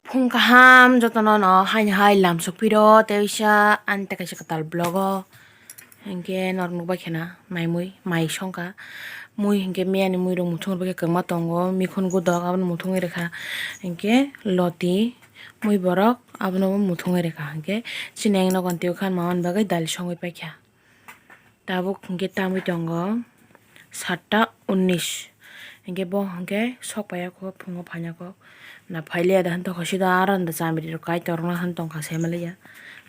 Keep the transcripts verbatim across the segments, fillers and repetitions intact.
Phung kaham jotono no haini hai lam sokpiro tei uisa ani tei kaisa kwtal vlog o hinkhe norok nukbai khena mai mui mai songkha mui hinkhe miyani muirok muthungwi rwbaikhe kwbangma tongo mikhun gudok abono muthungwi rwkha hinkhe loti mui borok abono muthungwi rwkha hinkhe chini nogo twi kha ma bagwi dal songwi paikha. Tabuk hinkhe tamwi tongo satta unnish. Hinkhe bo hinkhe sok paiya kho, phungo phaina kho. Na phailiya da hwn tokha sida aro da chamri rok kai torokna hwn tongkha se maliya.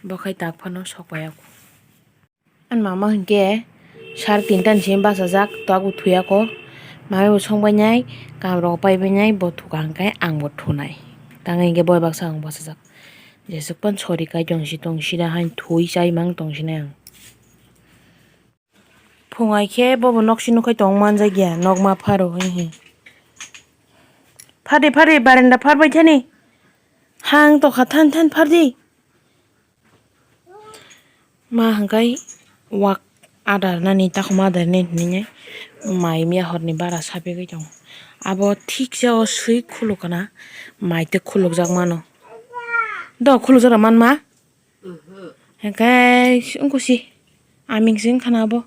Bo khai tak phano sok paiya kho. Ani mama hinkhe sar tinta ni simi bachajak, tabuk thuya kho. Mama bo songbai nai, kam rok paibai nai, bo thuka hinkhe ang bo thunai. Tangwi hinkhe boi baksa ang bachajak. Jesuk pan sori kai tong si tong sida hain thui chai mang tong sinai ang. Phungai khe bobo nok si nukhai tong manjak ya, nok ma pharo he he. Phadi, phadi, barenda phar bai thani. Hang tokha than than phar di. Ma hangkai wak adar nani, takhuma adar nani hinwi mai miya horni bara sapigwi tongo. Abo thik se o swi khuluk kana, mai tei khulukjak mano. Do khulukjak rok man ma? Hingke wngkha si, aming si wngkha na abo.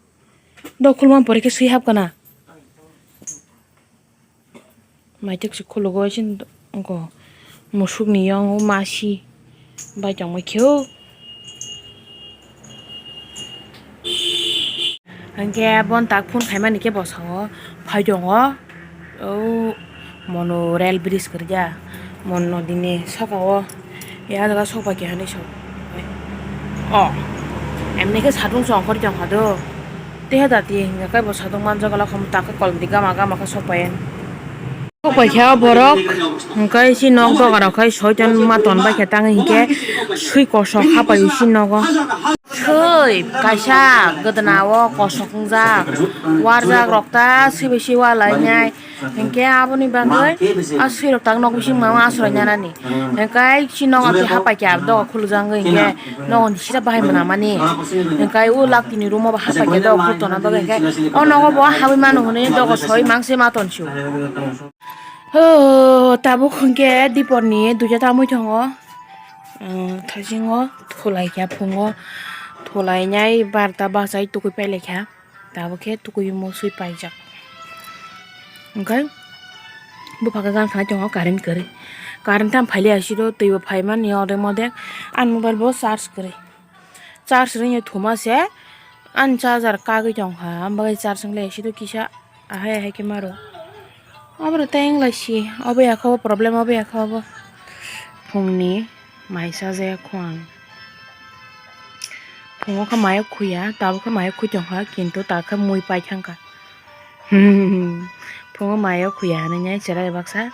Dokhulma pore khe swi hapkha na. Maitwk se khulugwi sini wngkha musukni yong o masi bai tongma khe o. Hingke bon tak phone khaimani khe bwskango phai tongo. O mono rail bridge kwrwya, mon nodi ni saka o ya jaga sok pai keha hinwi sok. O emni khe satung se ongkhorwi tongkha do. Teha dati hingka khe bo satung manjak gala khum tak khe kolom di gama gama khe sok pai. Sok pai khe o borok hingke si nok doga rok khai soiton ma ton bai khe tang hingke sui kosok hapai si nogo. Sui kaisa gwdana o kosok wngjak, warjak rok ta sui bai si walainai. Hinkhe aboni bagwi a sui rok tak nok bising ma aswlai nanani. Hinkhe si nok ati hapai khe abo doga khulujak wngwi hinkhe nok ni sira bahai mwnamani. Hinkhe o lak tini room o bo hapai khe doga khultona bagwi hinkhe o nogo bo habwi mano hwnwi doga soi mangse ma tonsio. Ho, tabuk hinkhe diporni duita tamwi tongo. Thaisingo thulai kha phungo, thulai nai barta bachai tukui pailai kha. Tabuk khe tukui musui paijak. Hinkhe bupha khe gan khanai tongo current kwrwi. Current tam phailiya siro twibo phaimani odek modek. Ani mobile bo charge kwrwi. Charge rwngya thuma se ani charger kagwi tongkha, am bagwi charge wng lai sito kisa ahai ahai khe maro. Aboro tei wng lai si, obo ya khe obo problem, obo ya khe obo. Phungni mai chajaya kho ang. Phungo khe mayo khuya, tabuk khe mayo khui tongkha, kintu ta khe mui pai thangkha. Phungo mayo khuya hinwi nai cherai baksa,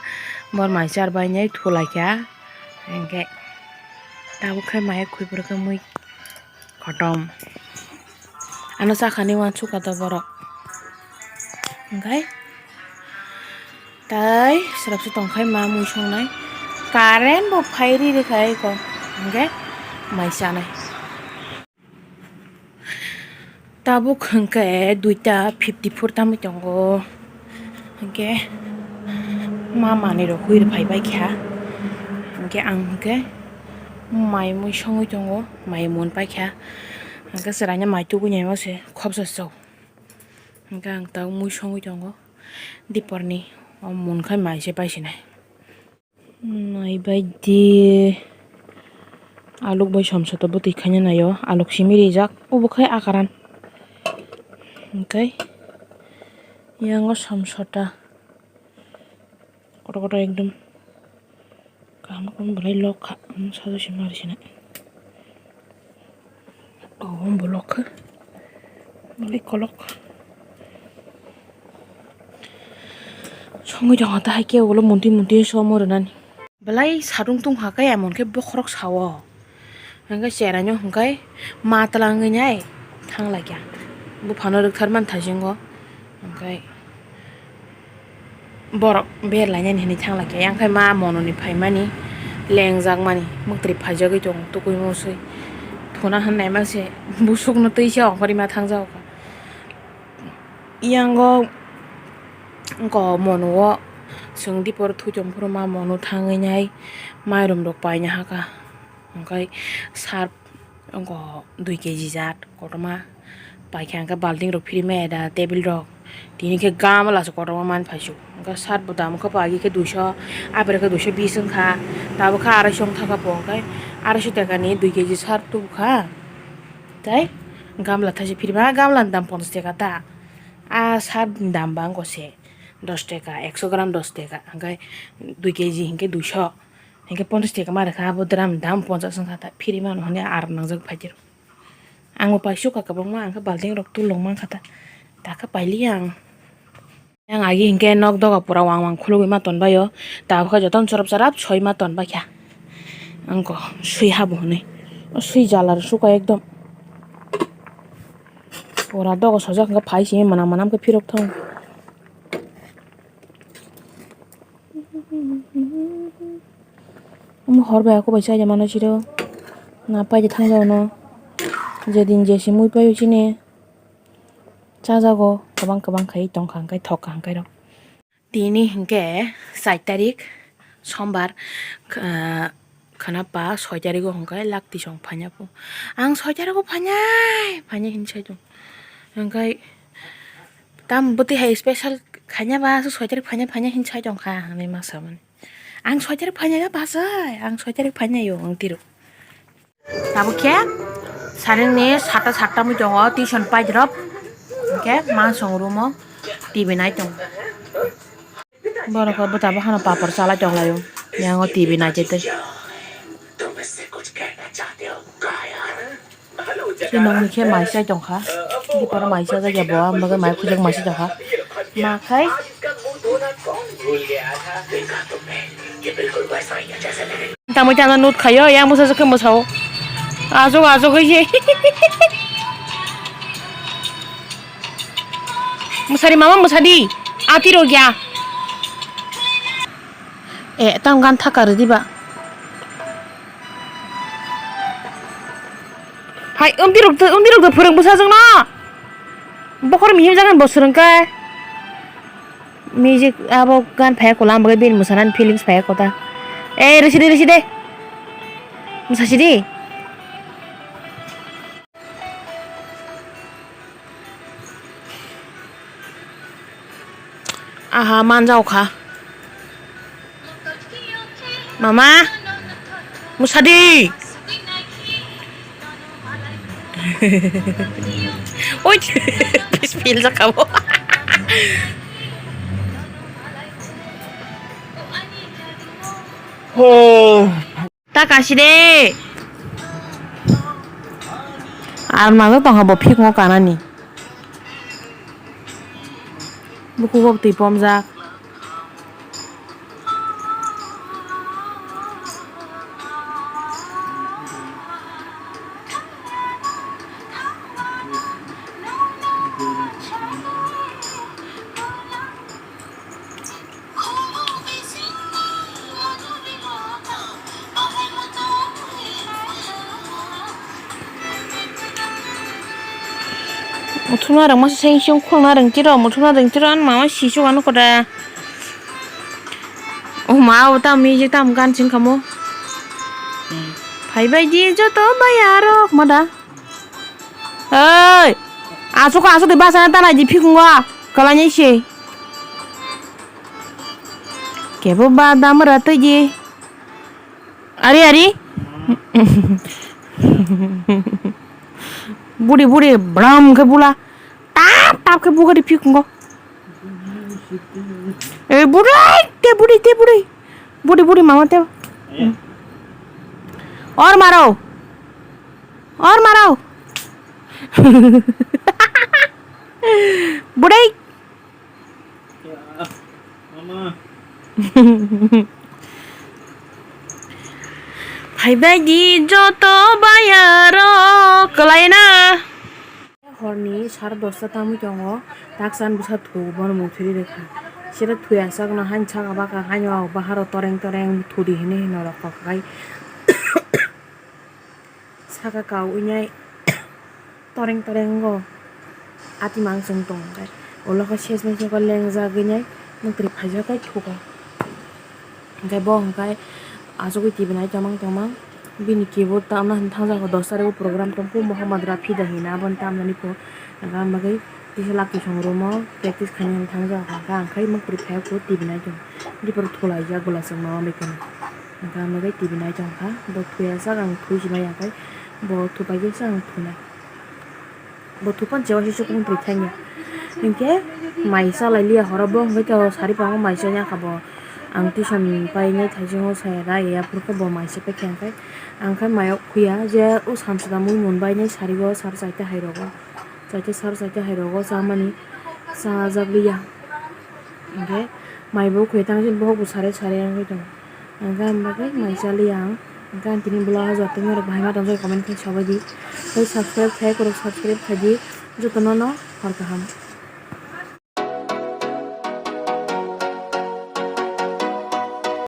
bor mai char bai nai thulai kha. Hinkhe tabuk khe mayo khui phuru khe mui kotom. Ano chakhani uansukha to borok. Hinkhe tai srapsa tongkhai ma mui songnai. Current bo phai ri rikha eko. Hinkhe mai chanai. Tabuk hwnkhe duita fifty four tamwi tongo. Hwnkhe ma manwi rok hui rwphai bai kha. Hwnkhe ang hwnkhe mai mui songwi tongo, mai mun pai kha. Hwnkhe chwraino mai tubui naima se khopsa chao. Hwnkhe ang tabuk mui songwi tongo. Diporni o mun khai mai se pai sinai. Naibai di. Aluk bai somsota bwtwi khaina naio. Aluk simi rijak. Obo khai akaran. Hwnkhe yango somsota. Kotor kotor ekdom. Kaham kaham belai lok kha. Sajwk se mari sinai. Oh, bolok khe. Bolai kolok. Songwi tongo ta hai khe ulo muntui muntui somo rwnani. Belai satung tungkha khe emon khe bokhorok sao. Hwnkhe cheraino hwnkhe ma twlangwi nai thanglaikha. Buphano rwktharmani thaisingo. Hwnkhe. Borok berlainani hinwi thanglaikha, yang khai ma mononi phaimani lengjakmani mwktwi phaijagwi tongo, tukui musui thuna hwnnaima se busukno twisa ongkhorwi ma thangjago kha. Yango wngkha mono o Chwng dipor thwi tong phuru ma monu thangwi nai mairum rok paina haka. Hwnkhe sarf wngkha dui kg jat kotorma paikha, hwnkhe balting rok phirima da table rok tini khe gamla se kotorma man phaisu. Hwnkhe sarf bo dam wngkha pagi khe duiso, aper khe duiso bis wngkha, tabuk khe araisong thaka po hwnkhe araisong tekani dui kg sarf tubukha. Tei gamla thaise phirima, gamla ni dam ponchas teka ta, a sarf ni dam ba wngkha se dos teka, ekso gram dos teka, hwnkhe dui kg hwnkhe duiso. Hinkhe ponchas teka ma rwkha, abo dram dam ponchas wngkha ta, phiri mano hwnwi ar nangjak phaidi rw. Ang bo paisuk kha kwbangma, ang khe balting rok tulung mankha ta, ta khe pailiya ang. Yang agi hinkhe nok doga pura wang wang khulugwi ma tonbaio, tabukhe jotono chorap chorap soi ma tonbaikha. Ang ko sui habo hwnwi, o sui jala rw sukha ekdom. Pura doga sojak hinkhe phai simi mwnam mwnam khe phirok thang. Omo hor bai aku bai chaida mano siro. Na paide thang jao no. Jedin jesi mui paio chini. Chajago kwbang kwbang khai tongkha hwnkhe thokha hwnkhe rok. Tini hwnkhe char tarik sombar, ah, khana pa soi tarigo hwnkhe lak tisong phanya po. Ang soi tarigo phanai, phanai hinwi sai tong. Hwnkhe tam bwtwi hai special khanya ba soi tarik phanya, phanya hinwi sai tong kha hwnwi ma samani. Ang soi tarik phanya ga basai, ang soi tarik phanya yo ang tiro. Tabuk khe saringni satta satta mui tongo, tuition paidrop. Hwnkhe ma song room o T V nai tongo. Borok bo tabuk hano papor chalai tong laio. Yang o T V nai tei tei. Tei nokni khe mai chai tongkha. Dipor mai chajak ya bo, ang bagwi mai khujak mai chai tongkha. Ma khai. Tamwi tangna nut khaio, yang bwsa se khe mwsao. Ajok, ajok oi se. Mwsadi mama, mwsadi. Ati rok ya. E, tang gan thaka rw diba. Hai, umdi rok, umdi rok phwrwng bwsa jwngno. Bokhor mihim jagan bo swrwng khe. Music abo gan phai kola, ang bagwi bini mwsanani feelings phai kota. Ei, rwsidi, rwsidi. Mwsasidi. Aha, manjao kha. Mama, mwsadi. Oi, pis pil jakha bo. Oh. Ta kasi de. Ar majo tongkha bo phikngo kanani. Bukugo twi pomjak. Muthungna rwngma se seng seng khulna rwng tiro, muthungna rwng tiro, ani mama sisu ano koda. O ma, o tam music tam gan sing kamo. Phaibai di joto bayarok mada. Oi! Asuk, asuk di basa na tanai di phikungo. Kalanya se. Kebo ba damra twi di. Ari, ari. Budi, budi, bram khe bula. Tap, tap khe buga di phikungo. Eh, budi, te budi, te budi. Budi, budi, mama te. Or maro. Or maro. Budai. Phaibai di joto bayarok kwlaina. Horni sare dosta tamwi tongo, taksa ani bwsa thugo bono mung thwirwi rwkha. Sero thwi aswkno haino saka baka haino baharo toreng toreng thudi hinwi hino rwkha khai. Saka kau wngnai toreng toreng wngkha, ati mang chwng tong khe ulo khe ses bai se lengjak wngnai mantri phaijak khe thugo. Hwnkhe bo hwnkhe achugwi T V nai tongmang tongmang. Bini keyboard tamna hwn thangjago, dos tarikgo program tongkhu Mohammad Rafi da hina, aboni tamnani pho. Hwnkhe ang bagwi kisa lak twisong room o practice khaina hwn thangjago. Hwnkhe ang khai mwkhwtwi phaiya kho T V nai tong. Dipor thulaijak bwlaswk ma bai kheno. Hwnkhe ang bagwi T V nai tongkha. Bo thuya sak ang thui si maya khai bo thupaijak sak ang thunai. Bo thuphan chewa se chukmung twi thangya. Hinkhe mai chalai liya horo bo hwnkhe to sari pango mai chaya kha bo. Ang tuition painai thaisingo saya da ya phurkhe bo mai se paikha hinkhe. Ang khe mai o khuya je o samsida mui mun bainai sari o sar chaita hai rogo. Chaita sar chaita hai rogo chamani chajak liya. Hinkhe mai bo khuya tang bohok bo sare sare wngwi tongo. Hwnkhe ang bagwi mai chaliya ang. Hwnkhe ang tini vlog o joto norok bahai ma tongjago comment khe sabaidi. Tei subscribe khai kwrwk subscribe khaidi. Jotono no hor kaham.